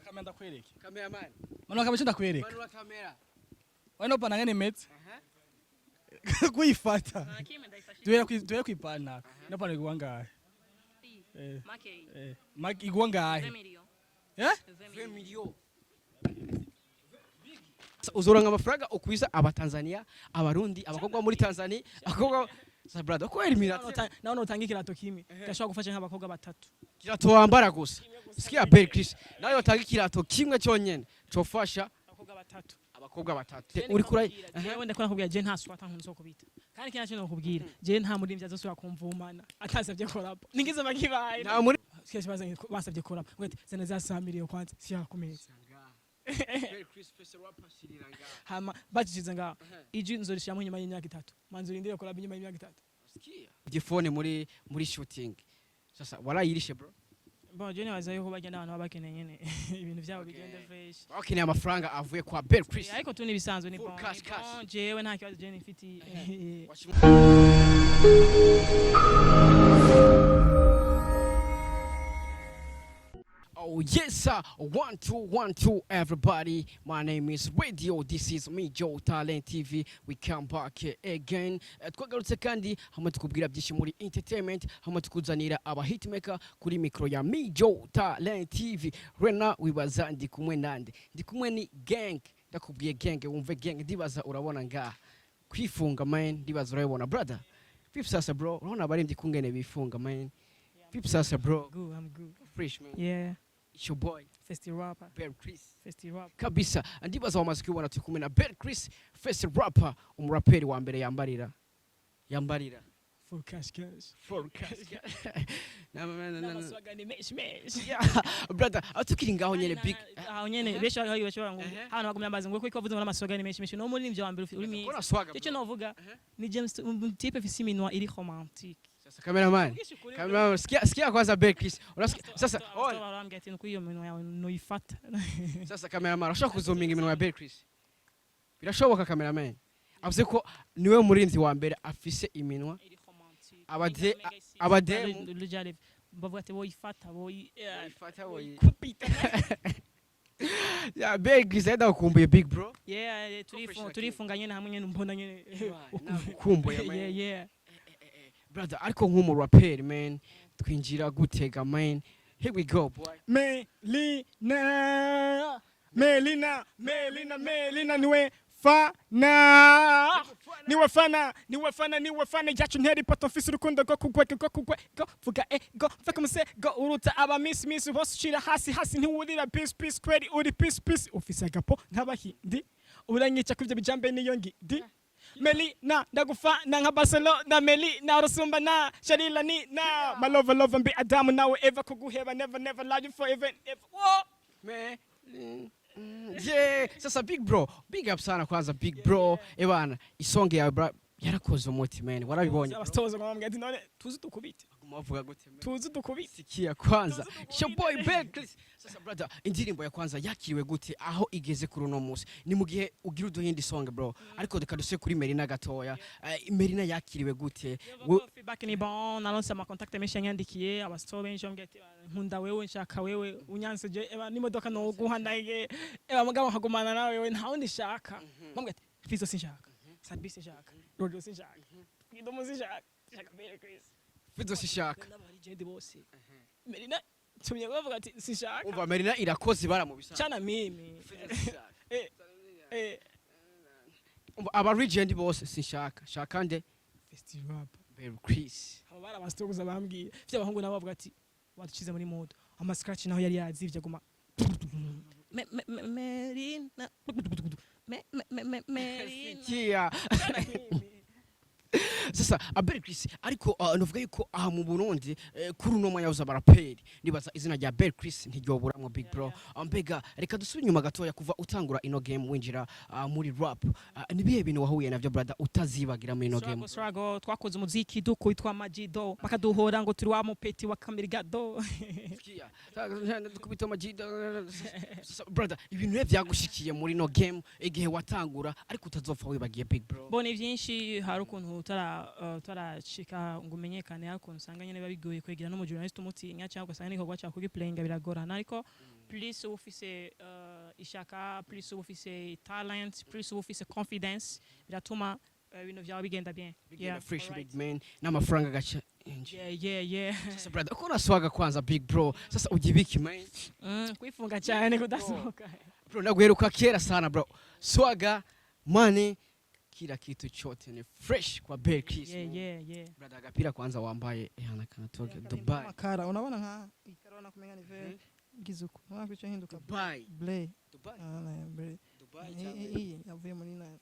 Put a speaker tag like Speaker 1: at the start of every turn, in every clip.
Speaker 1: Kamera, ndakwereke.
Speaker 2: Cameraman.
Speaker 1: Manuka kamera, ndakwereka.
Speaker 2: Manura kamera.
Speaker 1: Wano pana ngene metse kuyifata. Duhera kwipantaro. Ino pantaro igwa ngahe? Eh, igwa ngahe? Eh.
Speaker 2: 20 million. Uzoronka amafaranga ukwiza Abatanzania, Abarundi, abakobwa bo muri Tanzania, abakobwa. Sasa brother, ko eliminate.
Speaker 3: Nawe notanga ikirato kimwe gashobora gufasha nk'abakobwa batatu.
Speaker 2: Kirato wambara gusa. Sikia Bel Chris, nawe watanga ikirato kimwe cyonyene cofasha
Speaker 3: abakobwa batatu.
Speaker 2: Abakobwa batatu. Uri kuri
Speaker 3: Jewe ndakora kubwira, je nta swata nkunze kubita, kandi kina cyo nokubwira, je nta muririmbyi azosubira kumvumana atasabye collab, ningize bakibaye.
Speaker 2: Nta muri
Speaker 3: Sikia, basabye collab ngo ati zana za 100 million kwanza siyakomeza.
Speaker 2: Bel Chris face rapper shirira ngaha.
Speaker 3: Hama bacishize ngaho iji nzorishiramo nyuma y'imyaka 3, manzi urindire collab nyuma y'imyaka 3.
Speaker 2: Sikia. Igifone muri shooting. Sasa warayirishe, bro.
Speaker 3: Bon, je nibaza yuko bagenda abantu baba bakeneye nyene ibintu vyabo bigende fresh.
Speaker 2: Bakeneye amafaranga avuye kwa Bel Chris.
Speaker 3: Ariko tu nibisanzwe, ni
Speaker 2: Full
Speaker 3: bon.
Speaker 2: Cash,
Speaker 3: Ni
Speaker 2: cash.
Speaker 3: bon, jewe nta kibazo je nifitiye.
Speaker 2: Oh yes, sir. One two one two, everybody. My name is Radio. This is me, Joe Talent TV. We come back again. Twagarutse kandi hamwe tukubwira byinshi muri entertainment, hamwe tukuzanira aba hitmaker kuri micro ya me Joe Talent TV. Rena wibaza ndi kumwe nande? Ndi kumwe ni gang. Ndakubwiye gang, wumve gang. Ndibaza urabona ngaha. Kwifunga man, ndibaza urabibona, brother. Vipi sasa, bro? Urabona abaririmbyi kungene bifunga, man. Vipi sasa, bro?
Speaker 3: Good, I'm good.
Speaker 2: Fresh, man.
Speaker 3: Yeah.
Speaker 2: It's your boy.
Speaker 3: Festi rapper.
Speaker 2: Bel Chris.
Speaker 3: Festi rapper.
Speaker 2: Kabisa, ndibaza wamaze kubibona, turi kumwe na Bel Chris first rapper, umuraperi wa mbere yambarira
Speaker 3: Full cash cash.
Speaker 2: Full cash. Na na na na.
Speaker 3: N'amaswaga ni menshi menshi.
Speaker 2: Yeah, brother, aho tukiri ngaho nyene, big
Speaker 3: Aho nyene benshi bari bashobora ngo
Speaker 2: Ehe.
Speaker 3: hano bagumya bazi ngo kuko wavuze ngo n'amaswaga ni menshi menshi, no muririmbyi wa mbere uri mwiza.
Speaker 2: Kora swaga.
Speaker 3: Icyo novuga ni James, type afise iminwa iri romantique.
Speaker 2: Sasa cameraman, cameraman, sikia, sikia kwanza Bel Chris, unasikia sasa? Oh,
Speaker 3: Barambwira ati nuko iyo minwa yawe noyifata.
Speaker 2: Sasa cameraman, urashobora kuzuminga iminwa ya Bel Chris? Birashoboka, cameraman? Avuze ko niwe muririmbyi wa mbere afise iminwa
Speaker 3: iri romantique.
Speaker 2: Abademu
Speaker 3: Bavuga ati woyifata woyi
Speaker 2: Ifata woyi
Speaker 3: kupita.
Speaker 2: Ya Bel Chris, ndakumbuye, big bro.
Speaker 3: Yeah,
Speaker 2: Fresh.
Speaker 3: Turifunga nyene hamwe nyene, mbona nyene.
Speaker 2: Nagukumbuye, man.
Speaker 3: Yeah.
Speaker 2: Brother, ariko nk'umuraperi, man, twinjira gutega, man. Here we go, boy.
Speaker 1: Melina, Melina, Melina, Melina, niwe fana, niwe fana, niwe fana, niwe fana yacu, ntera ipoto, mfise urukundo rwo kugwego rwo kugwego, vuga ego mve ku musego, uruta aba miss miss bose, ushira hasi hasi, ntiwurira peace peace, kweri uri peace peace, ufise agapo nk'abahindi, uranyica kw'ivyo bijambe niyo ngidi. Melina, ndagufana nka Barcelona. Melina, urasumba na Sharila ni na my lover lover, mbi Adamu nawe Eva, kuguheba never never, love you forever and ever. Whoa.
Speaker 2: Man. Yeah, sasa big bro, big up sana kwanza, big bro. Ebana, isonge yawe, bro, yarakoze umuti, man. Warabibonye, bro?
Speaker 3: Abatoza bamubwira ati none tuzi dukubite.
Speaker 2: Baguma bavuga gute, man?
Speaker 3: Tuzi dukubite.
Speaker 2: Sikia kwanza. It's your boy Bel Chris. Sasa brother, indirimbo ya kwanza yakiriwe gute aho igeze kuri uno munsi? Ni mu gihe ugira uduhindi song, bro. Ariko reka duse kuri Merina gatoya. Merina yakiriwe gute?
Speaker 3: Feedback ni bon, naronse ama contact menshi yanyandikiye, abasito benshi bambwira ati nkunda wewe, nshaka wewe, unyanse je eba n'imodoka no guha ndage eba, mugabo nkagumana nawe wewe, nta wundi shaka. Bambwira ati Fizo sinshaka, Sadbi sinshaka, Rojo sinshaka, Kidomo sinshaka, shaka Bel Chris.
Speaker 2: Fizo sishaka.
Speaker 3: N'aba legend bose Merina tumye bavuga ati sinshaka.
Speaker 2: Umva, Merina irakoze bara mu bisanzwe.
Speaker 3: Chana mimi eh eh.
Speaker 2: Umva, aba legend bose sinshaka. Shaka nde?
Speaker 3: Festival.
Speaker 2: Bel Chris.
Speaker 3: Abo bari abasito gusa bambwiye, vy'abahungu nabo bavuga ati waducize muri modo, ama scratch naho yari yazivye aguma Merina Merina.
Speaker 2: Sikia. Sasa Abel Chris, ariko nuvuga yuko aha mu Burundi, kuri uno mwanya uza abaraperi, ndibaza izina rya Bel Chris ntiryoburamwo, big bro. Mbega reka dusubire inyuma gatoya, kuva utangura ino game, winjira muri rap, nibihe bintu wahuye navyo, brother, utazibagira muri ino game?
Speaker 3: Struggle, struggle, twakoze umuziki dukubitwa amajido, bakaduhora ngo turi wa mupeti wa kamirigado.
Speaker 2: Sikia. Dukubita amajida. Sasa brother, ibintu rero vyagushikiye muri ino game igihe watangura ariko utazopfa wibagiye, big bro?
Speaker 3: Bo ni byinshi, hari ukuntu utaracika ngo umenyekane, hari ukuntu usanga nyine biba bigoye kwegera n'umujournalist umutinya, cyangwa ugasanga n'igikorwa cyawe kugiplayinga biragorana, ariko Plus uba ufise ishaka, plus uba ufise talent, plus uba ufise confidence, biratuma ibintu vyawe bigenda bien.
Speaker 2: Bigenda fresh.
Speaker 3: Alright.
Speaker 2: Big man, n'amafaranga gaca injira.
Speaker 3: Yeah.
Speaker 2: Sasa brother, uko unaswaga kwanza, big bro, sasa ujibiki man?
Speaker 3: Kwifunga cyane, kudasohoka.
Speaker 2: Bro, naguheruka kera sana bro. Swaga, money, kila kitu chote ni fresh kwa Bel Chris.
Speaker 3: Yeah.
Speaker 2: Brother, agapira kwanza wambaye ehana kanatoka Dubai.
Speaker 4: Amakara unabona nka ikara ubona kumenya ni vert, ngize uko ubona ko ico hinduka.
Speaker 2: Dubai.
Speaker 4: Bleu.
Speaker 2: Dubai.
Speaker 4: Ah, na bleu.
Speaker 2: Dubai.
Speaker 4: Iyi yavuye muri na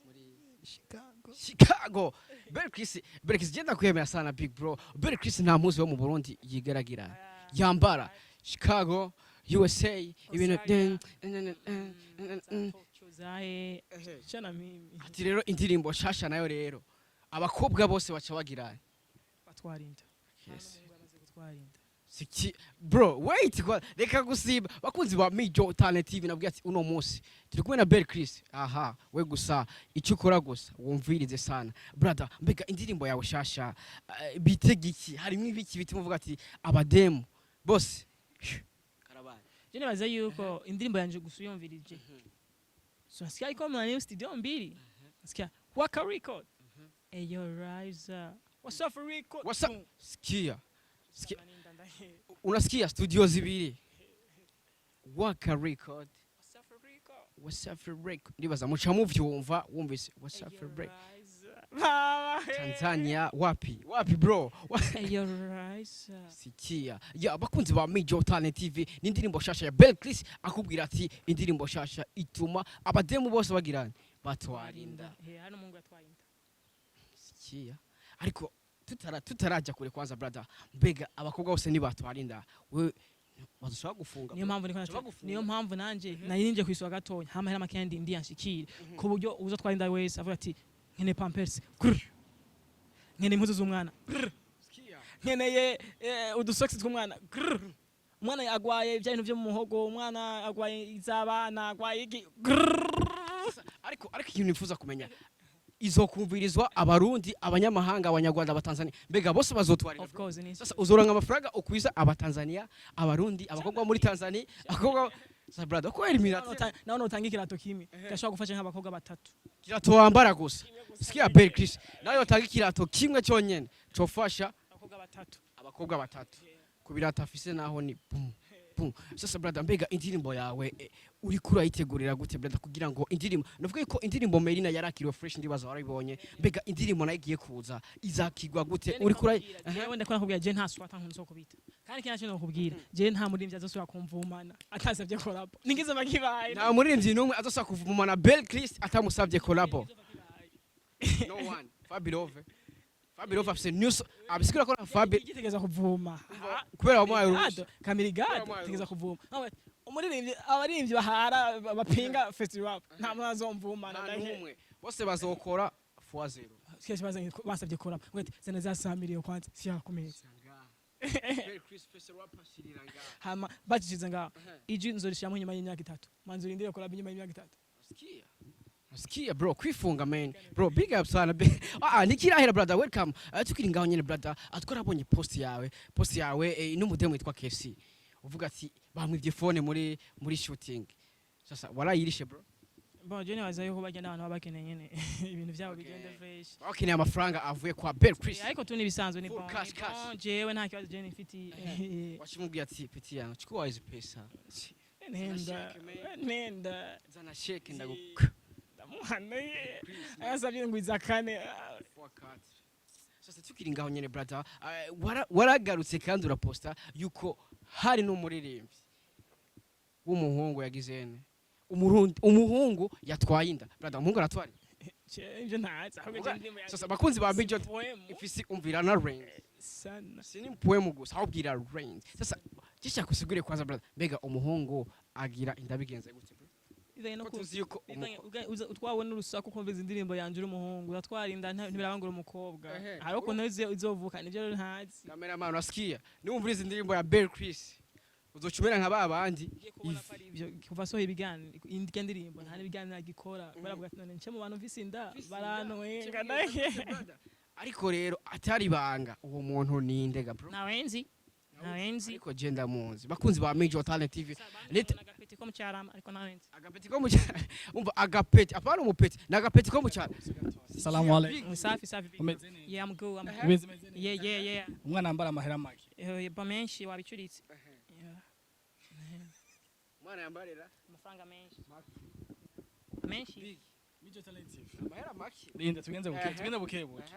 Speaker 2: Muri
Speaker 4: Chicago.
Speaker 2: Chicago. Bel Chris, Bel Chris, genda kwemera sana big bro. Bel Chris nta muzi wo mu Burundi yigaragira. Yambara Chicago, USA, ibintu.
Speaker 3: Australia. Za Tokyo, zahe chana mimi.
Speaker 2: Ati rero indirimbo shasha nayo rero abakobwa bose baca bagira
Speaker 3: Batwarinda.
Speaker 2: Yes.
Speaker 3: Bamaze gutwarinda.
Speaker 2: Siki bro, wait kwa reka gusiba. Bakunzi ba Mijo Talent TV, nabwiye ati uno munsi turi kumwe na Bel Chris. Aha we gusa icyo ukora gusa wumvirize sana. Brother, mbega indirimbo yawe shasha bitega iki? Harimo ibiki bituma uvuga ati abademu bose karabaye?
Speaker 3: Je nibaza yuko indirimbo yanje gusa uyumvirije, so nasikia iko mna studio mbili, nasikia Waka Record, Eyo Rise, What's Up Record.
Speaker 2: What's up? Sikia, sikia, unasikia studio zibiri, Waka Record, Wasafi Record. Ndibaza muca muvyumva, wumvise Wasafi Record. Tanzania wapi wapi bro?
Speaker 3: Eyo Rise.
Speaker 2: Sikia ya abakunzi ba Mijo Talent TV, ni indirimbo shasha ya Bel Chris, akubwira ati indirimbo shasha ituma abademu bose bagirana batwarinda.
Speaker 3: Hano Mungu yatwaye inda.
Speaker 2: Sikia, ariko tutarajya kure kwanza brother, mbega abakobwa bose nibatwarinda, wewe badushobora gufunga?
Speaker 3: Niyo mpamvu niko
Speaker 2: Ushobora gufunga.
Speaker 3: Niyo mpamvu nanje nari nje kwiswa gatonya hama hera makendi ndi yanshikire, ku buryo uzo twara inda wese avuga ati nkene pampers, grr. Nkene impuzu z'umwana, grr.
Speaker 2: Sikia.
Speaker 3: Nkeneye udusokisi tw'umwana, grr. Umwana agwaye bya bintu byo mu muhogo, umwana agwaye iz'abana, agwaye iki, grr.
Speaker 2: Ariko ikintu nifuza kumenya, izokumvirizwa abarundi, abanyamahanga, abanyarwanda, abatanzania, mbega bose bazotwarira?
Speaker 3: Of course ni
Speaker 2: Sasa uzoronka amafaranga ukwiza abatanzania, abarundi, abakobwa muri Tanzania, abakobwa. Sasa brother, ko eliminate.
Speaker 3: Nawe notanga ikirato kimwe gashobora gufasha nk'abakobwa batatu.
Speaker 2: Kirato wambara gusa. Sikia Bel Chris, nawe watanga ikirato kimwe cyonyene cofasha
Speaker 3: abakobwa batatu.
Speaker 2: Abakobwa batatu ku birato afise naho ni bum bum. Sasa brother, mbega indirimbo yawe uriko urayitegurira gute brother, kugira ngo indirimbo, navuga ko indirimbo Melina yarakiriwe fresh, ndibaza warabibonye, mbega indirimbo nayo igiye kuza izakigwa gute? Uriko urayi
Speaker 3: Jewe ndakora nakubwira, je nta swata nkunze kubita, kandi kintu cyo nakubwira, je nta muririmbyi azosubira kumvumana atasabye collab, ningize bakibaye.
Speaker 2: Nta muririmbyi n'umwe azosaba kuvumana Bel Chris atamusabye collabo. No one. Fabilove, Fabilove afise news abisikira ko Fabi
Speaker 3: Igitegeza kuvuma.
Speaker 2: Kubera wamuhaye uruhushya.
Speaker 3: Kamirigado.
Speaker 2: Wamuhaye.
Speaker 3: Tegeza kuvuma. Umuririmbyi, abaririmbyi bahara bapinga festival, nta muntu azomvumana.
Speaker 2: Nta n'umwe, bose bazokora fois zero.
Speaker 3: Kenshi bazanye basabye collab, ngo ati zana za 100 million kwanza siyakomeza.
Speaker 2: Bel Chris Festival rapashirira ngaha.
Speaker 3: Hama bacishize ngaho, iji nzorishiramo nyuma y'imyaka 3, manzi urindire collab nyuma y'imyaka 3.
Speaker 2: Sikia. Sikia bro, kwifunga man. Bro, big up sana. Nikirahera brother, welcome. Tukiri ngaho nyene brother, twarabonye post yawe. Post yawe n'umudemu witwa KFC. Uvuga ati bamwivye phone muri shooting. Sasa warayirishe bro?
Speaker 3: Bon, je nibaza yuko bagenda abantu baba bakeneye nyene ibintu vyabo bigende fresh.
Speaker 2: Bakeneye amafaranga avuye kwa Bel Chris.
Speaker 3: Ariko tu nibisanzwe, ni
Speaker 2: Full
Speaker 3: bon.
Speaker 2: Cash,
Speaker 3: Ni
Speaker 2: cash.
Speaker 3: bon, jewe nta kibazo je nifitiye.
Speaker 2: Washimubwiye ati petit yangu, chukua hizi pesa.
Speaker 3: Nenda.
Speaker 2: Zana sheke, man.
Speaker 3: Nenda.
Speaker 2: Zana sheke ndagu.
Speaker 3: Ndamuhanaye ayasabye ngo izakane.
Speaker 2: Sasa tukiri ngaho nyene brother, waragarutse kandi uraposta yuko hari n'umuririmbyi w'umuhungu yagize ene umurundi, umuhungu yatwaye inda. Brother, umuhungu aratwara inda?
Speaker 3: Ivyo ntazi ahubwo je ndimo.
Speaker 2: Sasa bakunzi ba Bijot
Speaker 3: Poem.
Speaker 2: Ifisi umvira na range.
Speaker 3: Sana.
Speaker 2: Sini poem gusa, ahubwira range. Sasa gisha kusigure kwanza brother, mbega umuhungu agira inda bigenze gute bro?
Speaker 3: Bivanye no
Speaker 2: Ko tuzi yuko
Speaker 3: utwawe n'urusaku kumva indirimbo yanje uri umuhungu uratwara inda, ntibirabangura umukobwa. Hariho ukuntu izovuka, nivyo rero ntazi.
Speaker 2: Cameraman, unasikia, niwumviriza indirimbo ya Bel Chris uzocumera nka ba bandi.
Speaker 3: Ngiye kubona ko ari ibyo kuva asohoye ibiganiro, indya ndirimbo nta n'ibiganiro agikora, baravuga ati none nce mu bantu mvise inda barantwenga naye.
Speaker 2: Ariko rero atari banga, uwo muntu ninde ga bro?
Speaker 3: Nawe nzi. Ntawe nzi.
Speaker 2: Ariko je ndamuzi. Bakunzi ba Major Talent TV, Leta-
Speaker 3: Agapeti ko mu Cyarama, ariko ntawe nzi.
Speaker 2: Agapeti ko mu cyaro. Umva, agapeti, apana umupeti, ni agapeti ko mu cyaro.
Speaker 1: Salamu alaikum.
Speaker 3: Safi safi.
Speaker 1: Umeze neza?
Speaker 3: Yeah, I'm good, I'm good.
Speaker 1: Umeze neza?
Speaker 3: Yeah.
Speaker 1: Umwana yambara amahera make.
Speaker 3: Ba menshi wabicuritse. Yeah.
Speaker 2: Umwana yambarira
Speaker 3: Amafaranga menshi menshi.
Speaker 1: Mijo Talent TV.
Speaker 2: Amahera make.
Speaker 1: Linda, tugenze buke,
Speaker 2: Ehe.
Speaker 1: tugende buke buke.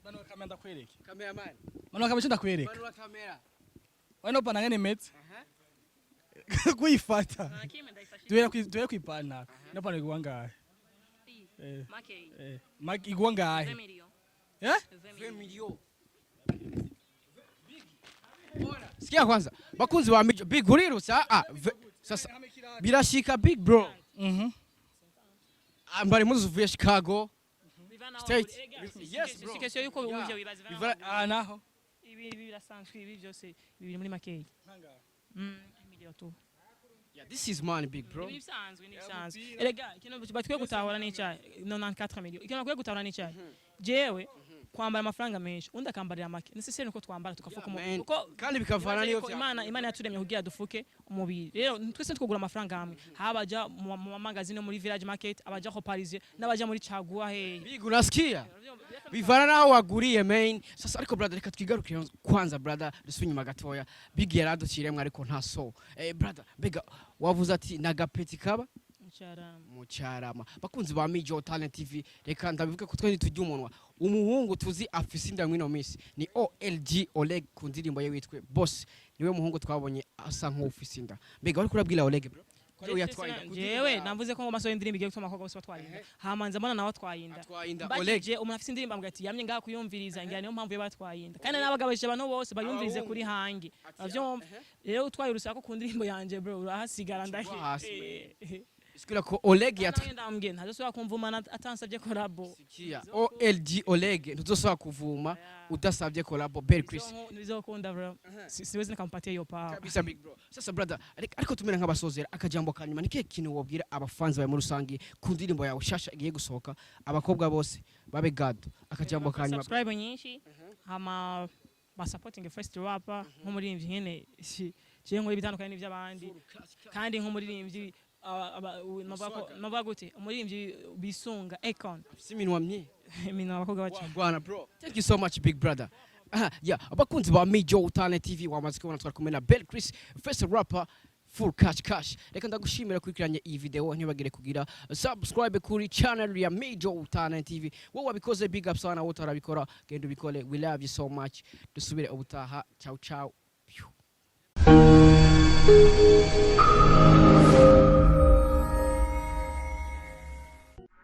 Speaker 1: Bano kamera ndakwereke.
Speaker 2: Cameraman.
Speaker 1: Bano kamera ndakwereka.
Speaker 2: Manura kamera.
Speaker 1: Wano pana ngene metse. Kuyifata.
Speaker 3: Nakimwe ndayifashije.
Speaker 1: Duhera ku ipantaro. Ino pantaro igwa ngahe?
Speaker 3: Make.
Speaker 1: Mike, igwa ngahe?
Speaker 3: Million.
Speaker 1: Eh?
Speaker 2: 20 million. Sikia kwanza, bakunzi ba Mijo, big urirutsa, ah, sasa birashika, big bro. Ambara impuzu zivuye Chicago State. Yes, bro.
Speaker 3: Sikesho yuko
Speaker 2: Yeah.
Speaker 3: uje wibaza.
Speaker 1: Ah, naho.
Speaker 3: Ibi birasanzwe, ibi byose ibi biri muri makeyi. Million tu.
Speaker 2: Yeah, this is money, big bro.
Speaker 3: Ibi bisanzwe, ni bisanzwe. Erega ikintu batwiye gutahura ni icyayi 94 million. Ikintu bakwiye gutahura ni icyayi. Jewe kwambara amafaranga menshi, undi akambarira make. Ni sese nuko twambara tukafuka
Speaker 2: Yeah,
Speaker 3: umubiri.
Speaker 2: man.
Speaker 3: Kuko
Speaker 2: Kandi bikavana niyo
Speaker 3: ko Imana yaturemye kugira dufuke umubiri. Rero twese twogura amafaranga hamwe. Habaja mu magazine, muri Village Market, abaja ko Parisien n'abaja muri Caguwa he.
Speaker 2: Big, unasikia? Bivana naho waguriye, man. Sasa ariko brother, reka twigarukire kwanza, brother, dusubire inyuma gatoya. Big yaradukiremwe ariko nta so. Brother, mbega wavuze ati nagapeti kaba
Speaker 3: Cyarama.
Speaker 2: Mu Cyarama. Bakunzi ba Mijo Talent TV, reka ndabivuge ko twe tujya umunwa. Umuhungu tuzi afise inda mwino minsi ni OLG Oleg, ku ndirimbo ye witwe Boss. Niwe muhungu twabonye asa nk'ufise inda. Mbega wari kurabwira Oleg, bro, ko ariwe yatwaye inda ku ndirimbo
Speaker 3: Jewe
Speaker 2: yawe?
Speaker 3: navuze ko ngo maso y'indirimbo igiye gutuma abakobwa bose batwara inda. Hamanza mbona nawe atwaye inda.
Speaker 2: Atwaye inda Oleg.
Speaker 3: Mbajije umuntu afise indirimbo, ambwira ati yamye ngaha kuyumviriza, ngira niyo mpamvu yo batwaye inda. Kandi n'abagabishije abantu bose bayumvirize
Speaker 2: Abahungu.
Speaker 3: kuri hangi.
Speaker 2: Ati,
Speaker 3: Avyumva. Rero utwaye urusaku ku ndirimbo yanje, bro, urahasigara ndahi.
Speaker 2: Ugwa hasi. Sikira ko Oleg yatwaye.
Speaker 3: Ndambwiye ntazosubira kumvuma atansabye collabo.
Speaker 2: Sikia, OLG Oleg, ntuzosubira kuvuma udasabye collabo Bell Chris.
Speaker 3: Nizokunda, bro. Siwezi nikampatia hiyo power.
Speaker 2: Kabisa, big bro. Sasa brother, ariko tumera nk'abasozera, akajambo kanyuma ni kihe kintu wobwira abafanzi bawe muri rusange ku ndirimbo yawe shasha igiye gusohoka, abakobwa bose babe gado? Akajambo kanyuma.
Speaker 3: Subscribe nyinshi, hama ba supporting first rapper nk'umuririmbyi nyene jewe nkora ibitandukanye n'ivy'abandi, kandi nk'umuririmbyi novuga gute, umuririmbyi bisunga Akon.
Speaker 2: Afise iminwa mye.
Speaker 3: Iminwa abakobwa baca.
Speaker 2: Wagwana, bro. Thank you so much, big brother. Aha, yeah, abakunzi ba Mijo Talent TV, wamaze kubona twari kumwe na Bell Chris, first rapper full cash cash. Reka ndagushimira kurikiranye iyi video. Ntibagire kugira subscribe kuri channel ya Mijo Talent TV. Wowe wabikoze, big up sana. Wowe utarabikora, genda ubikore. We love you so much. Dusubire ubutaha. Ciao ciao. Pew.